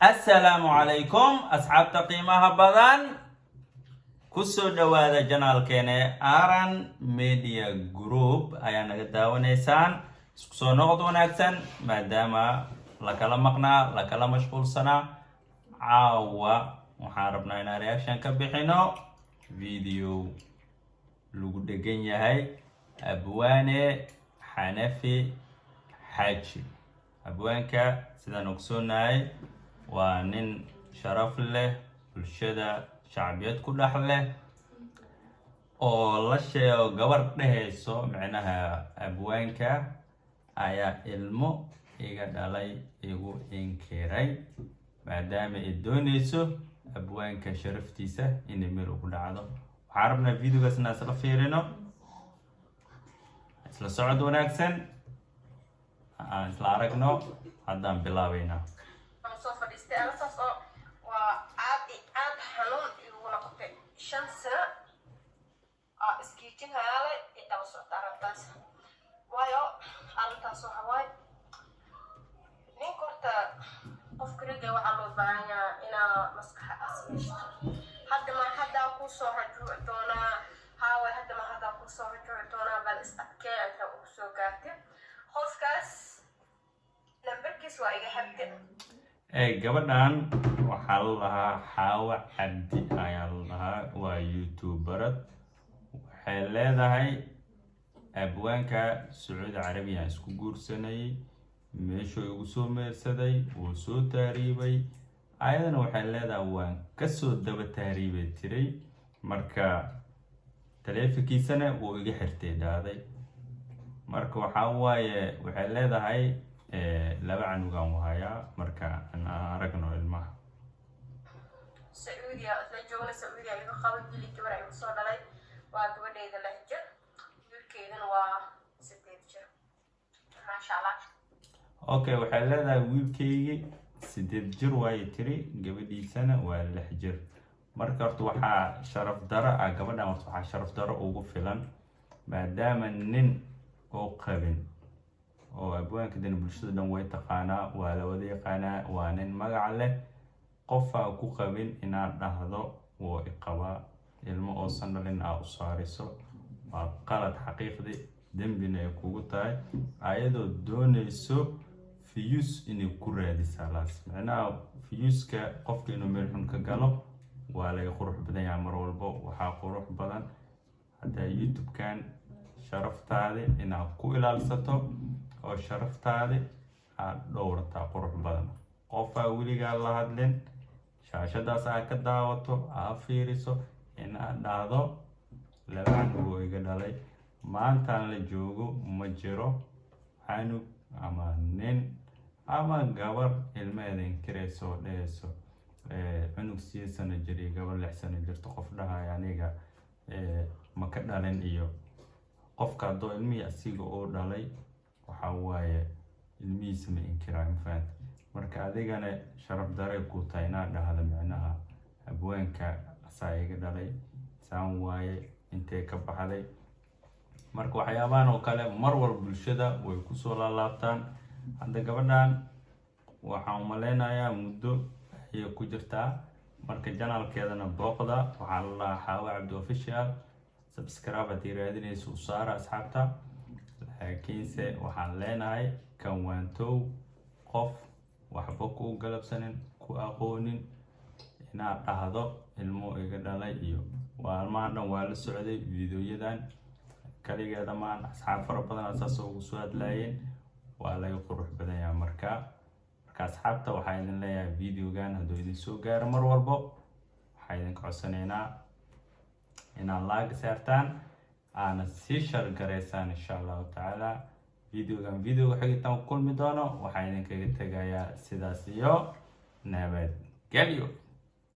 Assalaamu calaykum, asxaabta qiimaha badan. Kusoo dhowaada channelkeena Aran Media Group ayaa naga daawanaysaan. Isku soo noqod wanaagsan. Maadaama lakala maqnaa, lakala mashquulsanaa, caawa waxaan rabnaa inaan reaction ka bixino video lagu dhegan yahay Abwaane Xanafi Xaaji. Abwaanka, sidaan ogsoonahay, waa nin sharaf leh, bulshada shacbiyad ku dhex leh, oo la sheego gabar dhehayso micnaha abwaanka ayaa ilmo iga dhalay igu inkiray, maadaama ay dooneyso abwaanka sharaftiisa inay meel ugu dhacdo. Waxaan rabnaa videogaas inaan isla fiirino. Isla socod wanaagsan, aan isla aragno. Haddaan bilaabeynaa. Soo fadhiistay arrintaas oo waa aad iyo aad xanuun igu noqotay. 5 sano aa iskiijin hayaale i daba socta arrintaas. Waayo, arrintaas waxa waaye, ninka horta qofka ragga waxaa loo baahan yahaa inaa maskaxa as yeeshto. Hadda ma haddaa kuu soo rajuuci doonaa? Haaway, hadda ma haddaa kuu soo rajuuci doonaa? Bal is adkee intaa ugu soo gaartay. Qofkaas nambarkiis waa iga xabde. Gabadhan waxaa la dhahaa Xaawo Cabdi ayaa la dhahaa, waa youtuberad. Waxay leedahay abwaanka Sacuudi Carabiya aan isku guursanayay, meeshuu igu soo meersaday, wuu soo taariibay. Ayadana waxay leedahay waan kasoo daba taariibay tiray. Marka taleefankiisana wuu iga xirtay dhaaday. Marka waxaa waaye, waxay leedahay laba canugaan wahayaa. Marka aan aragno ilmaha. Sacuudiya isla joogna, Sacuudiya iga qaba, wili gabar igu soo dhalay. Waa gabadhayda 6 jir, wiilkeydana waa 8 jir, maasha Allah. Okay, waxay leedahay wiilkaygii 8 jir waaye tiri, gabadhiisana waa 6 jir. Marka horta waxaa sharaf daro ah gabadhan, horta waxaa sharaf daro ugu filan maadaama nin oo qabin oo abwaanka dana bulshada dhan way taqaanaa, waa la wada yaqaanaa, waa nin magac leh. Qofaa ku qabin inaad dhahdo wuu iqabaa, ilmo oosan dhalin aa u saariso, waa qalad xaqiiqdi, dembina ay kugu tahay, ayadoo doonayso views inay ku raadisaa laas. Micnaha viewska qofka inuu meel xun ka galo waa laga qurux badan yahay mar walbo. Waxaa qurux badan haddaa YouTube-kan sharaftaadi inaad ku ilaalsato oo sharaftaadi aad dhowrataa qurux badan. Qofaa weligaa la hadlin, shaashadaas aad ka daawato, aa fiiriso, inaad dhahdo laba canug oo iga dhalay. Maantaan la joogo ma jiro canug ama nin ama gabar ilmaheeda inkirayso oo dhehayso cunug 8 sano jir iyo gabar 6 sano jirto. Qof dhahaya aniga ma ka dhalin, iyo qofka haddoo ilmihii asiga uu dhalay, waxa waaye ilmihiisa ma inkiraayo, ma fahanta? Marka adigana sharaf daray ku tahay inaad dhahdo micnaha abwaanka asaa iga dhalay, saan waaye, intee ka baxday? Marka waxyaabahan oo kale mar walba bulshada way kusoo laalaabtaan. Hadda gabadhan waxaan umaleynayaa muddo ayay ku jirtaa. Marka channelkeedana booqda, waxaa la dhahaa Xaawo Cabdi Official. Subscribe haddii raadinayso u saara, asxaabta. Laakiinse waxaan leenahay kan waantow, qof waxba ku galabsanin, ku aqoonin, inaad dhahdo ilmo iga dhalay iyo waalmahan dhan waa la socday videoyadan. Kaligeeda maan, asxaab fara badan saas ugu soo hadlaayeen. Waa laga qurux badan yahay. Marka asxaabta, waxaa idin leeyahay videogan hadduu idin soo gaaro, mar walbo waxaa idinka codsanaynaa inaad like saartaan, aana sii share garaysaan, insha Allahu tacaala. Videogan videoga xigitaan ku kulmi doono, waxaa idinkaga tegayaa sidaas iyo nabadgelyo.